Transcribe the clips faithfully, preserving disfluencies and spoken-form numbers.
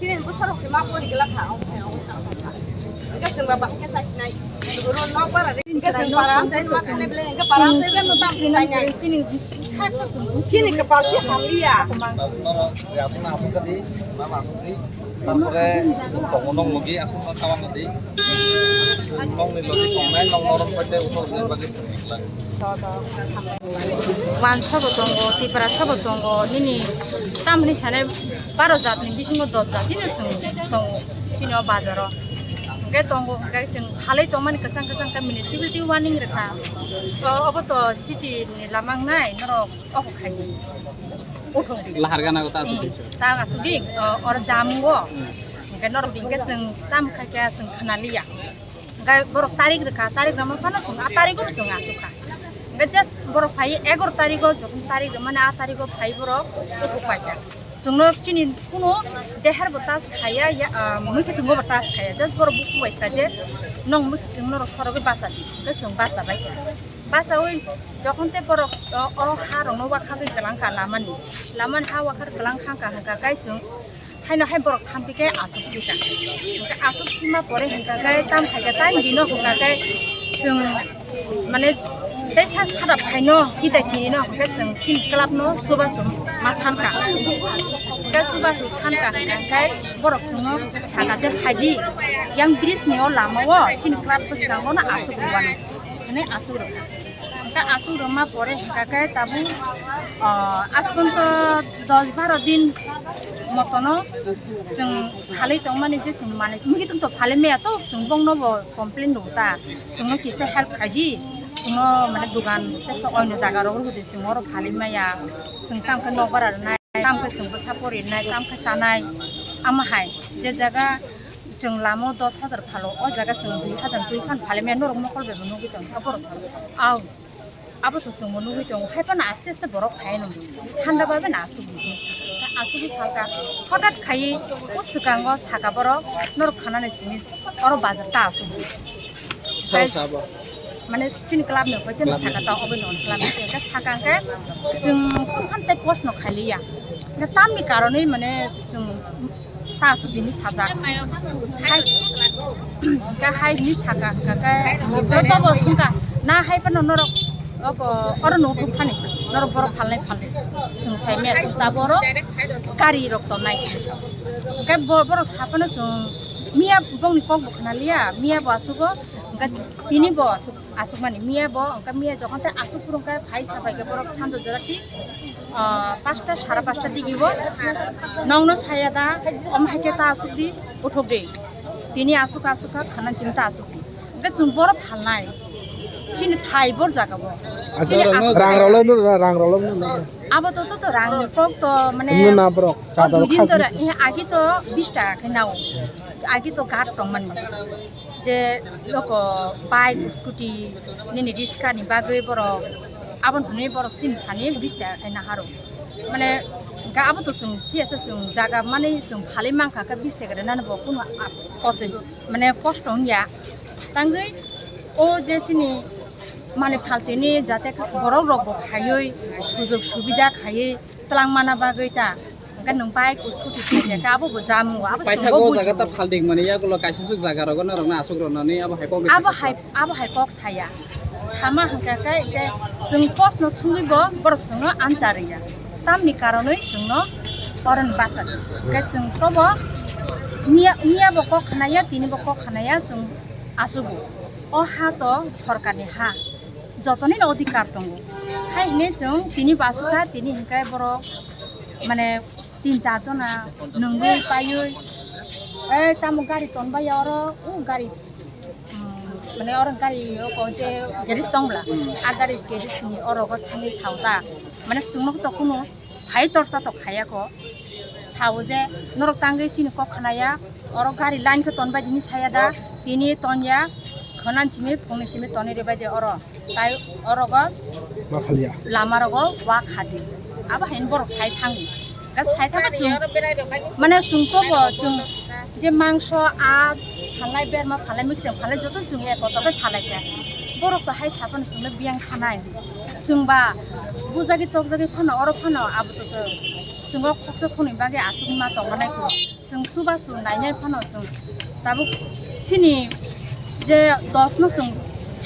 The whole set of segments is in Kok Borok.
Chini bwsarok se ma pori gela kha, omo hai obo chang kha. Hingke chwng ba bahai khe sa sinai. Oro nok bara re, hingke chwng para amchai ma thangni bele, hingke para amchai bele no tam sinai nai. Chini kwpal se hamliya. Taborok ya sung na sung kadi, ma ma sung di. Tampore chwng tongo nok logi, aswk no kawan nodi. Nok ni logi tongnai, nok norok bai tei ulo bagwi chwng. Wan sabo tongo, Tipra sabo tongo, nini tamni sanai baro jat ni bisingo dos jat ni chwng tongo chini o bazaro. Hingke tongo, hingke chwng halai tongmani kwchang kwchang khe municipality warning rwkha. O, obo to city ni lama wngnai, norok obo khai di. Uthung di. Lahar gana ko ta asuk di. Hmm, ta asuk di, o, or jamungo. Hmm. Hingke norok hingke chwng tam khai khe chwng khna liya. Hingke borok tarik rwkha, tarik rwma phano chwng a tarigo bo chwng achukha. Hingke just borok phai egaro tarigo, jokhon tarik rwmani a tarigo phai borok tukhuk paikha. Chwngno chini kuno deher bo tas khaya, ya, ah, mwkhwtwng bo tas khaya. Just borok buku bai sa je, nong mwkhwtwng norok sorogwi basa di. Hingke chwng basa baikha. Basawi jokhon tei borok o, o ha rokno wakhagwi kwlangkha lamani. Lamani ha wakhar kwlang khangkha hingkha khe chwng Haino hai borok thampi khe aswk thika. Hingkhe aswk thima pore hingkha khe tam khai khe time dino hingkha khe chwng mane tei sak khadap phaino hita kirino hingkhe chwng chini club no chubachu ma sankha. Hingkhe chubachu sankha hingkha khe borok chwngno saka je phaidi yang bridge ni o lama o chini club bwskango no aswk rwmani. Hwnwi aswk rwkha. Hingkhe aswk rwma pore hingkha khe tabuk, ah, aswk to dos baro din motono chwng phalwi tongmani je chwng manwi muitum to phalwi maya to chwng bongno bo complain rwkha. Chwngno kisa help khaidi. Chwngno mane dogan tei sok oino jaga rok rwdi chwng oro phalwi maya. Chwng tamkhe nokbar rwnai, tamkhe chwng bwsa porinai, tamkhe chanai. Amo hai je jaga Chwng lama o dos hajar phalo, o jaga chwng dui hajar dui phan phalwi maya norok mokol bai bo nugwi tong kha borok. Au, abo to chwngbo nugwi tongo, hai phano aste aste borok phai nw thanda bai bai aswk di. Aswk di salka, hothat khai o swkango saka borok norok khanani simi oro bazar ta aswk di. Sao sabo. Mane chini club ni hoi tei saka ta obo ni club ni hoi saka hwnkhe chwng phano tei post no khailiya. Hwnkhe tamni karonwi mane chwng ta aswk bini sajak. Hai, hwnkhe hai hwnwi saka hwnkhe joto bo swngkha na hai phano norok oro no uthuk thani norok borok phalnai phalnai chwng sai maya chwng ta borok gari rok tongnai hwnkhe borok saphano chwng miya bongni kok bo khna liya miya bo aswk o hwnkhe tini bo aswk. Aswkmani miya bo, hwnkhe miya jokhon tei aswk phuru hwnkhe phai sabai khe borok sanjo jora ti, ah, pasta sara pasta digi bo nongno saya da, omo hai khe ta aswk di, uthuk di. Tini aswk aswk kha, khana chini ta aswk di. Hwnkhe chwng borok phalnai. Chini thai bor jaga bo. Acha, chini rang aswk rang rok lai no, rang rok lai no. Abo to, to, to rang ni kok to, mane, himno na borok, o chador dui din khadi. To ra-, eh, agi to bis taka khe nao. Agi to gat tong man. Je loko bike, scooty, nini riska ni bagwi borok aboni hwnwi borok chini thani bis taka khai naharo. Mane ga abo to chwng thiyasa chwng jaga mani chwng phalwi mankha khe bis taka rwnani bo kunu a-, kotwi mane kosto wngya. Tangwi o je chini mani phaltini jate borok rok bo khaiwi sujog subida khaiwi twlang mana bagwi ta. Hwnkhe nwng bike, scooty thangya khe abo bo jamungo, abo paithago chwngbo o jaga ta bujigo. Phalding mani yagulo kaisa swk jaga rogo norokno aswk rwnani abo hai kok abo hai, abo hai kok saya. Sama hwnkhe khe, khe chwng post no sungwi bo borok chwngno ancha rwya. Tamni karonwi chwngno oroni basa. Hwnkhe chwng tobo miya, miya bo kok khnaya, tini bo kok khnaya, chwng aswgo. O ha to sorkarni ha. Jotoni no odhikar tongo. Hai hwnwi chwng tini bo aswkha, tini hwnkhe borok mane tin char jona nungwi paiwi, "Ei, tamo gari tonbaiya oro, o gari, um, mane oro gari o je garage tong bwla, a gari garage ni oro go thangwi sao ta." Mane chwngno to kunu hai torsa to khaya ko. Sao je norok tangwi chini kok khnaya, oro gari line khe tonbai di hinwi saya da, tini tonya, khwnan simi, phungni simi tonwi rwbai de oro. Tai orogo ma phalia. Lama rogo wa khadi. Abo hain borok sai thango. Ga sai thangma chwng. Mane chwng to bo chwng je mangso a phalnai berma phalnai mikte phalnai joto chwng eko to khe salai khe. Borok to hai sapan chwngno biyang khanai. Chwng ba bujagi tokjagi phano oro phano abo to to. Chwng o khoksa khunui bagwi aswk ma tongmanai kho. Chwng chubachu nainai phano chwng tabuk chini je dos no chwng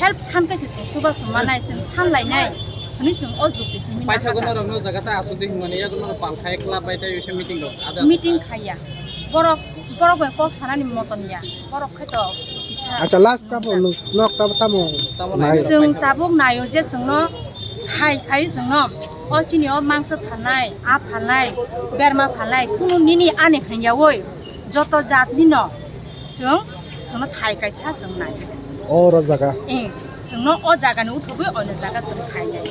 help san khe se chwng chubachu manai, chwng san lainai hwnwi chwng o jukti simi Paithago nangkha. Norok no jaga ta aswk de hwnmani yago norok pal khai club bai tei meeting rok ada meeting khaiya. Borok, borok bai kok sanani moton ya. Borok khe to kisa. Acha, last tamo nwng nok tamo tamo Tamo nai. Nai. Chwng tabuk naio je chwngno khai khai chwngno o chini o mangso phalnai, a phalnai, berma phalnai, kunu nini ani hwnyaui joto jat nino chwng chwngno thai kaisa chwng nai. O ro jaga. Eh, chwngno o jaga ni uthogwi ono jaga chwng thai nai.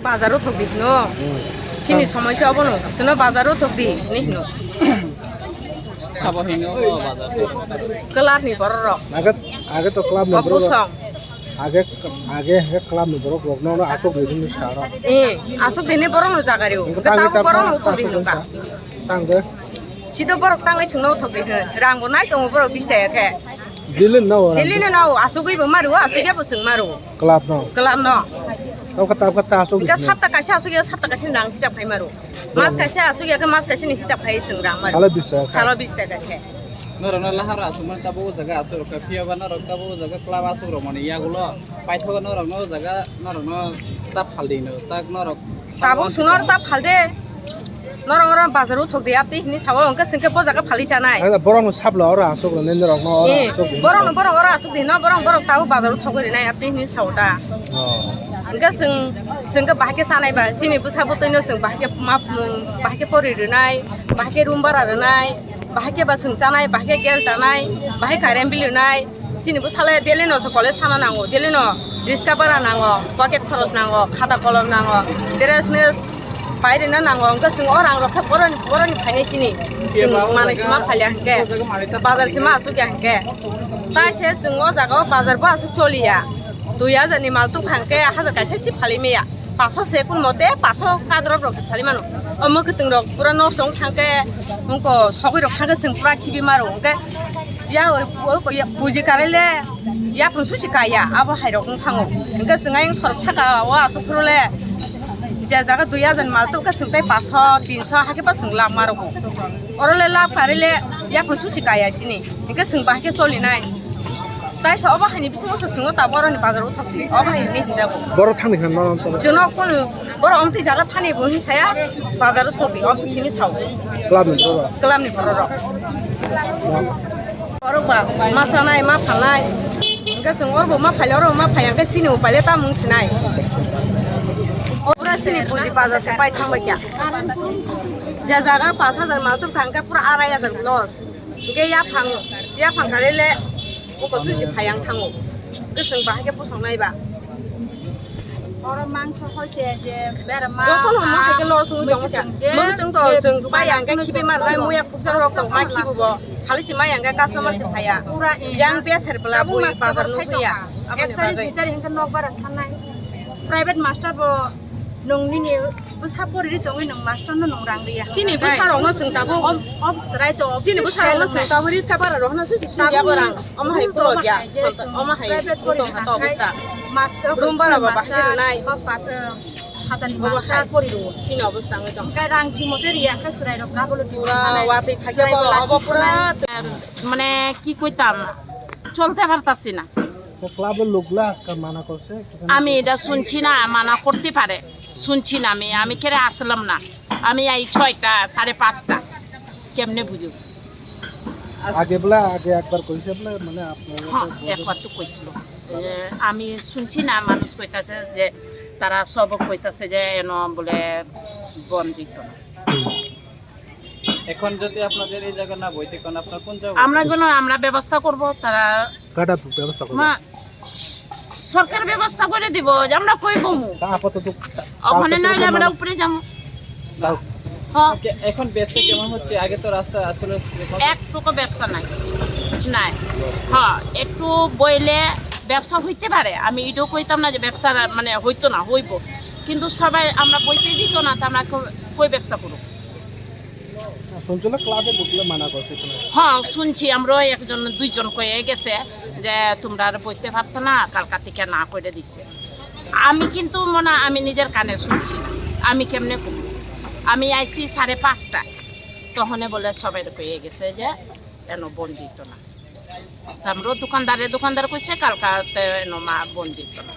Bazar o thok di hino. Hmm. Chini somoi se obono. Chwngno bazar o thok di hini hino. Sabo hino o bazar. Club ni borok rok. Age, age to club ni borok rok. Busong. Age, age, age club ni borok rok no, no aswk di hini saro. Eh, aswk di hini borok no jaga rio. Hwnkhe tangwi tamo borok no tamo thok di hino ka. Tangwi. Sido borok tangwi chwngno thok di hino. Rang bo nai tongo borok bis taka khe. Daily no. Daily no, no, aswk wi bo maru, aswk ya bo chwng maru. Club no. Club no. Tawkha, tawkha ta aswk Bika di. Sapta kaisa aswk ya, sapta kaisa nang hisab khai maru. Mas kaisa aswk ya khe mas kaisa ni hisab khai chwng rang maru. Salo bis taka. Salo bis taka khe. Norok no lahar aswk man tabo o jaga aswk rok phiya ba norok tabo o jaga club aswk rok mani yagulo paithogo norok no o jaga norok no ta phal di no tak norok. Tabuk chwngno ta phal de. Norok oro bazar o thok di, apni hini sao, hwnkhe chwng khe bo jaga phali chanai. Ang borok no sabla oro aswk rwnai norok no oro Eh, aswk di. Borok no borok oro aswk di, no borok borok tabo bazar o thok rinai, apni hini sao ta. Oh. Hwnkhe chwng, chwng khe bahai khe chanai ba, chini bwsa bwtwi no chwng bahai khe ma, bahai khe pori rwnai, bahai khe room bara rwnai, bahai khe ba chwng chanai, bahai khe gas danai, bahai current bill rwnai. Chini bwsale daily no se college thana nango, daily no riska bara nango, pocket khoros nango, khata kolom nango, dress mes pai rina nango, hwnkhe chwng o rang rok khe boroni, boroni phainai sini. Chwng manwi sima phalya hwnkhe, bazar sima aswk ya hwnkhe. Tai se chwng o jaga o bazar bo aswk choliya. Dui hajar ni mal tuk hwnkhe hajar kaisa si phali maya. Paso se kun mote, paso kadrop rok se phali mano. O mwkhwtwng rok pura nosto wng thangkhe, wngko sogwi rok thangkhe chwng pura khibi maro. Hwnkhe ya, o, o, o, ya, buji karele, yaphang susi kaya, abo hai rok wng thango. Hwnkhe chwng ayang sorok saka o aswk phuru le, je jaga dui hajar mal tuk khe chwng tai paso, tinso hakhe ba chwng lab marogo. Oro le lab karele, yaphang susi kaya sini. Hwnkhe chwng bahai khe cholinai. Tai sa obo haini bisingo se chwngno ta boroni bazar o thok si. Obo haini hinjago. Boro thani khan nono to. Jono kun boro omtwi jaga thani bo hin saya bazar o thok di. Obo simi sao. Club ni boro. Club ni boro rok. Oro ba ma sanai ma phalai. Hingke chwng oro bo ma phalai oro ma phai hingke sini bo paile ta mung sinai. Ora sini buji bazar se pai thang bai kya. Je jaga pash hajar ma tuk thang khe pura arai hajar loss. Hingke yaphang, yaphang kare le buko suji phai ang thango. Hingke chwng bahai khe bosong nai ba. Oro mangso hoi khe je bera ma. Joto no ma hai khe loss wngwi tongo khe. Mwtwng je mwtwng to je chwng bai ang khe khibi man bai muya khukjak rok tong ma khibu bo. Khali si mai ang khe customer se phaiya. Pura yang beser bla bui bazar nukya. Aboni bagwi. Ek tarik, dui tarik hingke nok bara sanai. Private master bo nung nini bwsa poriri tongwi nung master no nung rang riya. Chini bwsa rok no chwng tabuk. Om, om chwrai to. Chini bwsa rok no chwng tabuk riska bara rok no susi sini ya borang. Omo hai pulo ya. Omo hai pulo ha to obostha. Master room bara ba bahai rwnai. Hatani master pori ro. Chini obostha wngwi tong. Kai rang thimo te riya khe chwrai rok gabolo. Pura watwi phai khe bo obo pura. Mane ki koitam, cholte partasina. তো ক্লাবের লোকগুলা আজকাল মানা করছে, এখানে আমি এটা শুনছি না, মানা করতে পারে, শুনছি না আমি, আমি কেরে আসলাম না, আমি এই ছয়টা, সাড়ে পাঁচটা, কেমনে বুঝো? আগে বলে, আগে একবার কইছে বলে, মানে আপনার হ্যাঁ, একবার তো কইছিল। এ, আমি শুনছি না, মানুষ কইতাছে যে তারা সব কইতাছে যে এন বলে বন্ধ দিত না। এখন যদি আপনাদের এই জায়গা না বইতে কোন আপনার কোন জায়গা আমরা কোনো আমরা ব্যবস্থা করব, তারা কাটা ব্যবস্থা করবো। মা, সরকার ব্যবস্থা করে দিব, যে আমরা কই বমু। তা আপাতত তা ওখানে কালকে নাইলে থেকে আমরা মানে উপরে যাবো। কাল- হ্যাঁ। ওকে, এখন ব্যবসা কেমন হচ্ছে? আগে তো রাস্তা আসলে এক টাকা ব্যবসা নাই, নাই। হ্যাঁ, একটু বইলে ব্যবসা হইতে পারে, আমি এটাও কইতাম না যে ব্যবসা মানে হইতো না, হইব, কিন্তু সবাই আমরা বইতে দিত না, তো আমরা কো-, কই ব্যবসা করব? শুনছিল ক্লাবে ঢুকলে মানা করছে, শোনা যায়। হ্যাঁ, শুনছি, আমরাও একজন দুইজন কয়ে গেছে যে তোমরা আর বইতে পারতো না, কালকা থেকে না করে দিছে। আমি কিন্তু মনে হয় আমি নিজের কানে শুনছি না, আমি কেমনে করব? আমি আইছি সাড়ে পাঁচটায়, তখনে বলে সবাই কয়ে গেছে যে এনো বন্দিত না। আমরা দোকানদারে দোকানদার কইছে কালকাতে এনো মা বন্দিত না।